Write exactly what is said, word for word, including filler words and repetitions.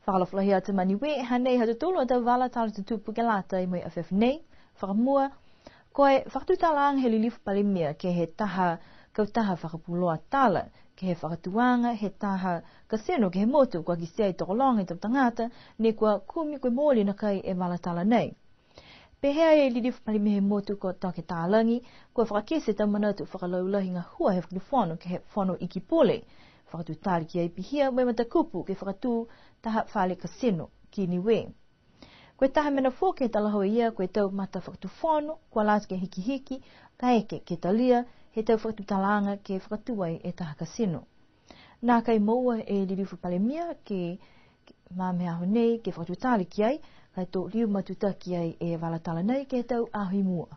Fakaalofa lahi atu ma Niue, hanei ha tautolu a tau vala tala tutupu ke lata mo e afiafi nei. Fakamua, ko e fakatutalaaga he lilifu Palemia ke he taha kautaha fakapuloa tala ke he fakatūaga he taha kasino ke he motu, kua kitia e tokologa e tau tagata ne kua kumi ko e mooli nakai e vala tala nei. Pehē e lilifu Palemia he motu ko Toke Talagi, kua fakakite e tau manatu fakalaulahi gahua he fakatufono ke he Fono Ekepule. Fakatutala ki ai pihia mo e matakupu ke fakatū taha fale kasino ki Niue. Ko e taha mena foki he talahau e ia, ko e tau matafakatufono kua lata ke hikihiki, kaeke ke talia he tau fakatutalaaga ke fakatū ai e taha kasino. Nākai moua e lilifu Palemia ke, ke ma he aho nei ke fakatutala ki ai, ka e to liu matutaki ai e vala tala nei ke he tau aho i mua.